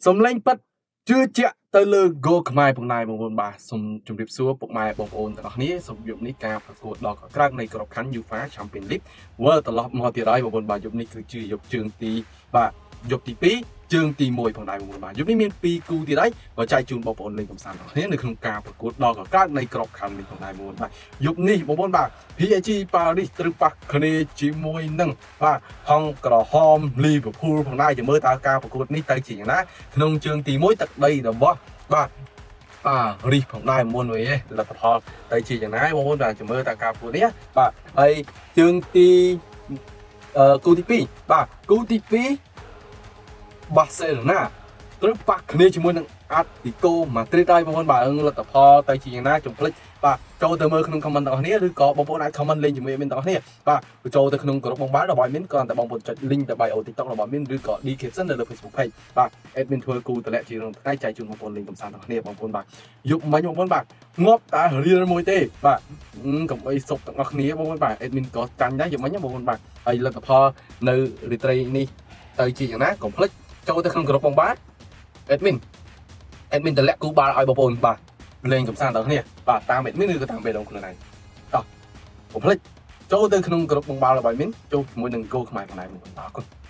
សំលេងពិតជឿជាក់ទៅលើ Go ខ្មែរផងដែរបងប្អូនបាទសូមជម្រាបសួរពុកម៉ែបងប្អូនទាំងអស់គ្នាសូមយប់នេះការប្រកួតដ៏កក្រើកនៃក្របខ័ណ្ឌ UEFA Champions League វិលត្រឡប់មកទៀតហើយបងប្អូនបាទយប់នេះគឺជាយប់ជើងទីបាទយប់ទី2ជើងទី1ផងដែរបងប្អូនបាទយប់នេះមាន2គូទៀតហើយបើចែកជូនបងប្អូនលេងកម្សាន្តទាំងអស់គ្នានៅក្នុងការប្រកួតដ៏កក្រើកនៃក្របខ័ណ្ឌនេះផងដែរបងប្អូនបាទយប់នេះបងប្អូនបាទ PSG ប៉ារីសត្រូវប៉ះគ្នាជាមួយនឹងបាទហង្សក្រហម Liverpool ផងដែរចាំមើលតើការប្រកួតនេះទៅជាយ៉ាងណាក្នុងជើងទី1ទឹកដីរបស់បាទប៉ារីសផងដែរមុនវិញលទ្ធផលទៅជាយ៉ាងណាបងប្អូនបាទចាំមើលតើការប្រកួតនេះបាទហើយជើងទីអឺគូទី2បាទគូទី2បាសេឡូណាត្រូវប៉ះគ្នាជាមួយនឹងអាត្លេទីកូម៉ាឌ្រីតហើយបងប្អូនបាទលទ្ធផលទៅជាយ៉ាងណាចំភ្លេចបាទចូលទៅមើលក្នុង comment ទាំងអស់គ្នាឬក៏បងប្អូនអាច comment លេងជាមួយ admin ទាំងអស់គ្នាបាទចូលទៅក្នុងក្រុមបងបាលរបស់ admin គ្រាន់តែបងប្អូនចុច link ទៅ bio TikTok របស់ admin ឬក៏ description នៅលើ Facebook page បាទ admin ធ្វើគូតម្លាក់ជាក្នុងថ្ងៃចែកជូនបងប្អូនលេងកំសាន្តទាំងគ្នាបងប្អូនបាទយប់មិញបងប្អូនបាទងាប់តែរៀលមួយទេបាទកុំអីសុកទាំងអស់គ្នាបងប្អូនបាទ admin ក៏ចាញ់ដែរយប់មិញបងប្អូនបាទហើយលទ្ធផលនៅរាត្រីនេះទៅជាយ៉ាងណាកុំភ្លេចចូលទៅក្នុងក្រុមបងបាទ admin តម្លាក់គូបាល់ឲ្យបងប្អូនបាទលេងកំសាន្តទាំងគ្នាបាទតាម admin ឬក៏តាមបេះដូងខ្លួនឯងតោះកុំភ្លេចចូលទៅក្នុងក្រុមបងបាល់របស់ admin ចូលជាមួយនឹង Go ខ្មែរផងដែរបងប្អូនអរគុណ។